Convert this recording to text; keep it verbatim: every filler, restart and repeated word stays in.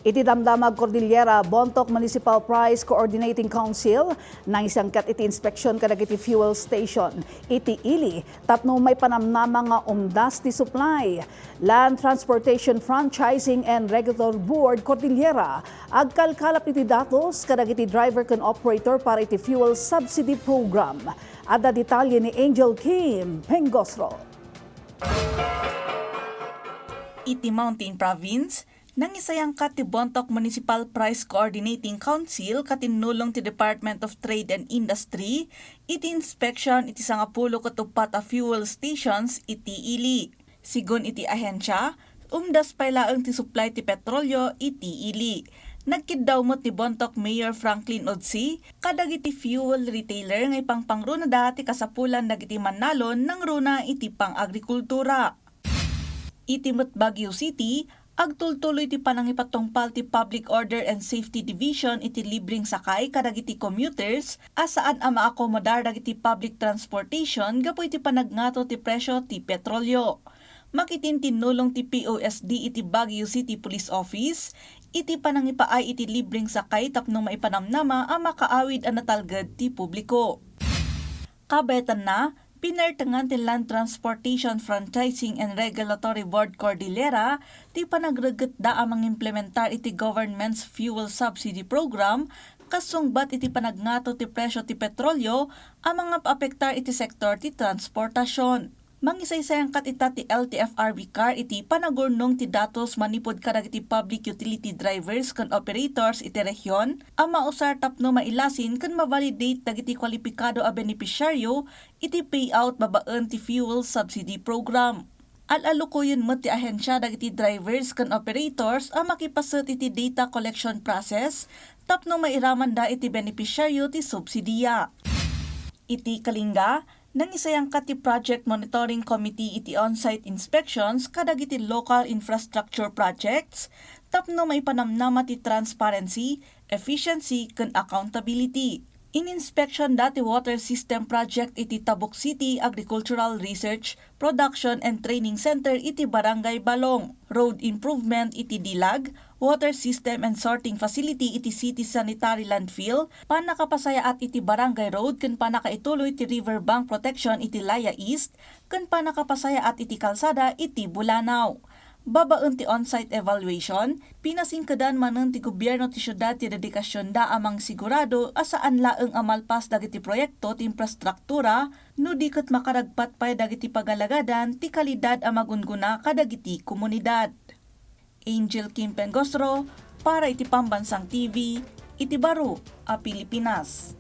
Iti Damdamag Cordillera, Bontoc Municipal Price Coordinating Council nangisangkat iti inspeksion kadagiti fuel station iti ili tapno maipanamnama nga umdas ti supply. Land Transportation Franchising and Regulatory Board Cordillera agkalkalap iti datos kadagiti driver ken operator para iti fuel subsidy program. Adda detalye ni Angel Kim Pengosro. Iti Mountain Province, nangisayangkat ti Bontoc Municipal Price Coordinating Council katinnulong ti Department of Trade and Industry iti inspeksion iti sangapulo ket uppat a fuel stations iti ili. Sigun iti ahensia, umdas pay laeng ti supply ti petrolyo iti ili. Nagkiddaw met ni Bontoc Mayor Franklin Otsi kadagiti fuel retailer nga ipangpangrunada ti kasapulan dagiti mannalon nangruna iti pang-agrikultura. Iti met Baguio City, agtultuloy ti panangipatungpal ti Public Order and Safety Division iti libreng sakay kadagiti commuters a saan a maakomodar dagiti public transportation gapu iti panagngato ti presyo ti petrolyo. Makitintinnulong ti P O S D iti Baguio City Police Office iti panangipaay iti libreng sakay tapno maipanamnama a makaawid a natalged ti publiko. Kabaetanna, pinertengan ti Land Transportation Franchising and Regulatory Board Cordillera ti panagreggetda a mangimplementar iti government's fuel subsidy program kasungbat iti panagngato ti presyo ti petrolyo a mangapapektar iti sektor ti transportasion. Mangisaysayangkat ita ti L T F R B car iti panagurnong ti datos manipud kadagiti public utility drivers ken operators iti rehion a mausar tapno mailasin ken ma-validate dagiti kwalipikado a benepisyaryo iti payout babaen ti fuel subsidy program. Al-alukoyen met ti ahensia dagiti drivers ken operators a makipaset iti data collection process tapno mairamanda iti benepisyaryo ti subsidiya. Iti Kalinga, nangisayangkat ti Project Monitoring Committee iti on-site inspections kadagiti local infrastructure projects tapno maipanamnama ti transparency, efficiency, ken accountability. Ininspeksionda ti water system project iti Tabuk City Agricultural Research, Production and Training Center iti Barangay Balong, road improvement iti Dilag, water system and sorting facility iti City Sanitary Landfill, pannakapasayaat iti barangay road ken pannakaituloy ti river bank protection iti Laya East, ken pannakapasayaat iti kalsada iti Bulanaw. Babaen ti on-site evaluation, pinasingkedan manen ti gobierno ti siudad ti dedikasionda a mangsigurado a saan laeng a malpas dagiti proyekto ti infrastruktura no di ket makaragpat pay dagiti pagalagadan ti kalidad a magungguna kadagiti komunidad. Angel Kim Pengosro para iti Pambansang T V iti baro a Pilipinas.